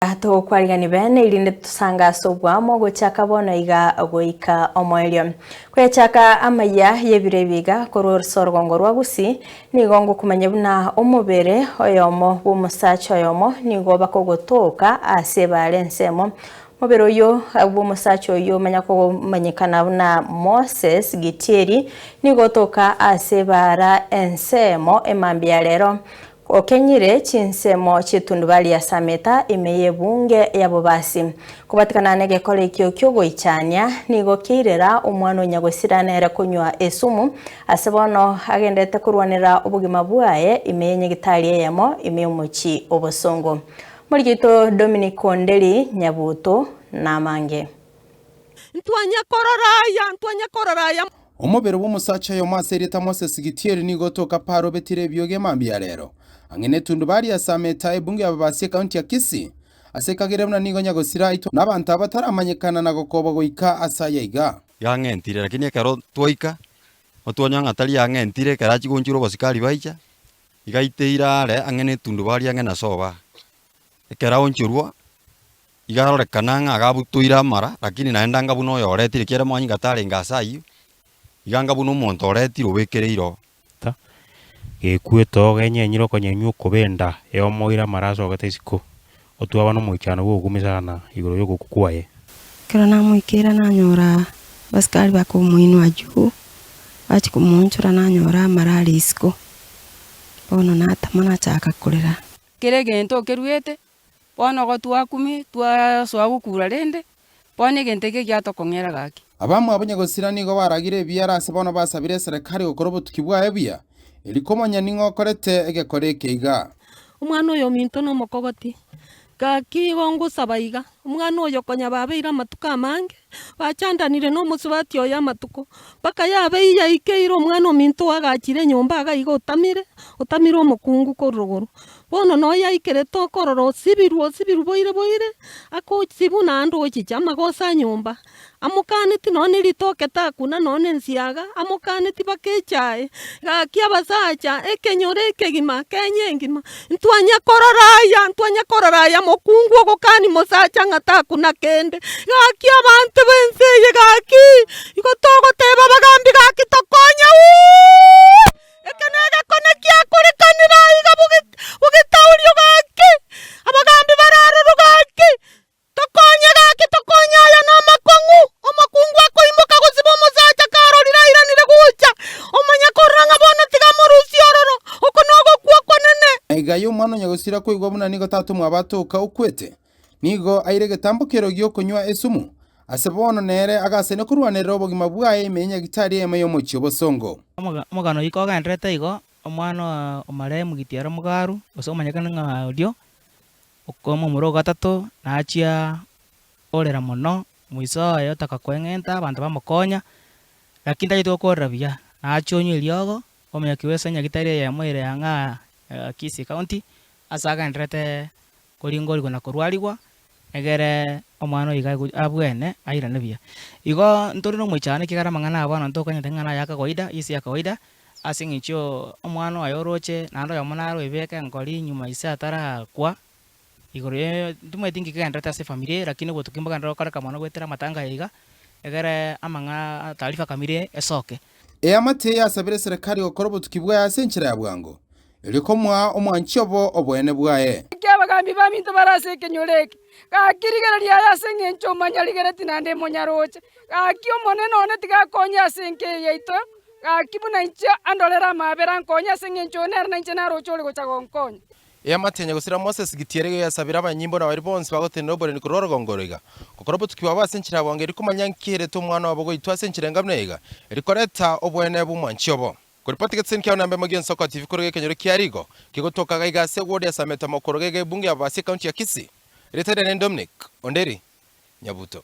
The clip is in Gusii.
Togokwarigani bene erinde tosange ase obwamo gochaka bono iga goika omoerio. Koyachaka amayia y'ebiro ebi iga korwa ase orogongo rwa Gusii, nigo ngokomanya buna omobere oyomo bw'omosacha oyomo nigo bakogotoka ase ebaare ensemo. Omobere oyio bw'omosacha oyio omanya komanyekana buna Moses Gitieri nigo otoka ase ebaara ensemo emambia ya rero. Okenyire chinsemo chi'etundubari ya Sameta ime y'ebunge ya Bobasi. Kobatikana negekora ekio ki'ogoichania, nigo kiairera omwana o nyagosira nere konywa esumu, ase bono agenderete korwanera obogima bwaye ime y'enyagitari eyemo ime y'omochie obosongo. Morigeito Dominic Onderi Nyabuto namange. Ntwanye korora aya, ntwanye korora aya. Omobere bw'omosacha oyomo ase erieta Moses Gitieri nigo otoka paaro obetire ebioge mambia ya rero, ang'e netundubari ase ameta ebunge y'ababasi ekaunti ya Kisii. Ase ekagere buna nigo nyagosira aitwe nabanto aba bataramanyekana na gokobwa goika ase aya iga. Yang'entire, lakini ekero twaika, otwanyora ng'a tari yang'entire ekero achia gonchora obosikari baicha, iga aiteire are ang'e na etundubari ang'e na soba. Ekero aonchorwa, Iga arorekana ng'a agabutoire amara, lakini naende anga buna oyoretire, ekiagera manyinga tarenge ase ayio, iga anga buna omonto oretire obekereire oo. Ta, Gekwete oo genyenyire okonyenywa okobe enda y'omoira amara asogete isiko, otwaba nomoichano bw'ogokumia sana igoro y'ogokwa kwaye. Ekero namoikeire nanyora abasikari bakomoinwa juu, bachia komoonchora nanyora amara are isiko, bono natama nachaka korera. Kera egento okeruete, Bono igo twakumia, twasoa gokura rende, bono egento eke giatokong'era gaki. Abamwabo nyagosira nigo baragire ebiara ase bono basabire eserekari gokora obotuki bwaye buya, erio komanya ning'o okorete egekora eke iga. Omwana oyo ominto nomokogoti, gaki igo ngosaba iga, omwana oyo konya babeire amatuko amange, bachandanire nomosubati oye amatuko, mpaka yabeire yaikeire omwana ominto oagachire enyomba iga iga otamire, otamire omokungu korwa rogoro. Bono noyo aikerete okorora osibirwe osibirwe boire boire, akochibwa naende ochicha amagoso a nyomba, amokaneti nonye ne ritoke takuna nonye ne ensiaga, amokaneti mpaka echae. Gaki abasacha, ekenyoro ekegima, Kenya engima, ntwanya korora aya, ntwanya korora aya mokungu ogokani mosacha ng'a takuna kende. Gaki abanto b'ense eye gaki, igo togoteba abagambi gaki tokonye uuh! Eke negekone giakorekanire aiga bogetaurio gaki, abagambi bare aroro gaki, tokonye gaki tokonye aya namakong'u, omokungu akoimoka gosiba omosacha karorire airanire gocha, omanye korora ng'a bono tiga amorusie ororo, oko nogokwa okonene. Aiga y'omwana o nyagosira koigwa buna nigo tata omwabo atoka okwete, nigo aire egetambokero gi'okonywa esumu, ase bono nere agasenia korwanerera obogima bwaye ime ye nyagitari eyemo y'omochie obosongo. Omogano oyio kogendererete igo, omwana o marehemu Gitiero Mugaru, gose omanyekane ng'a orio, omomura o gatato, nachia orera mono, moiso oye otaka koeng'enta abanto bamokonya, lakini tacheti gokorera buya, nachia onywa eriogo, omonyakiwa ase enyagitari eyemo ere ang'aa Kisii County, ase agendererete koringorigwa na korwarigwa, egere omwana oyo iga abwene airane buya. Igo ntore na omoichano ekiagera amang'ana aya bono ntokonyete ng'a naya kawaida, isi ya kawaida, ase eng'encho omwana oye oroche naende oyomo naro oebeke enkori nyuma ise atarakwa, igoro ye ntimanyeti nki kegendererete ase efamiri eye lakini obotuki mbogenderere gokoreka mono goetera amatanga aya iga, egere amang'a taarifa kamiri esoke. Eamate yasabire eserekari gokora obotuki bwaye ase enchera ya bwango, Erio komoa omwanchi obo oboene bwaye. Gaki abagambi baminto bare ase ekenyoro eke, gaki rigereria aya ase engencho omanyarigereti naende monyaroche. Gaki Omonene one tiga akonye ase enka eye yaito, gaki buna inche andorere amaabera ankonye ase engencho oyo nere nainche naroche ore gocha gonkonya. Eamate ya nyagosira Moses Gitiere iga yasabire abanyimbo na baria bonsi bagotenena oboremi korwa orogongo oro iga, gokora obotuki bwabo ase enchera ya bwango erio komanya nki erete omwana obo goitwa ase enchera enga buna iga, erio koreta oboene bw'omwanchi obo. Koripoti getiseni kiao namba emo gi'ensoko TV korwa ekenyoro kia Rigo, kegotoka gaiga ase eward ya Sameta mokoro gaiga ebunge ya Babasi ecounty ya Kisii. Erieta riane Dominic Onderi Nyabuto.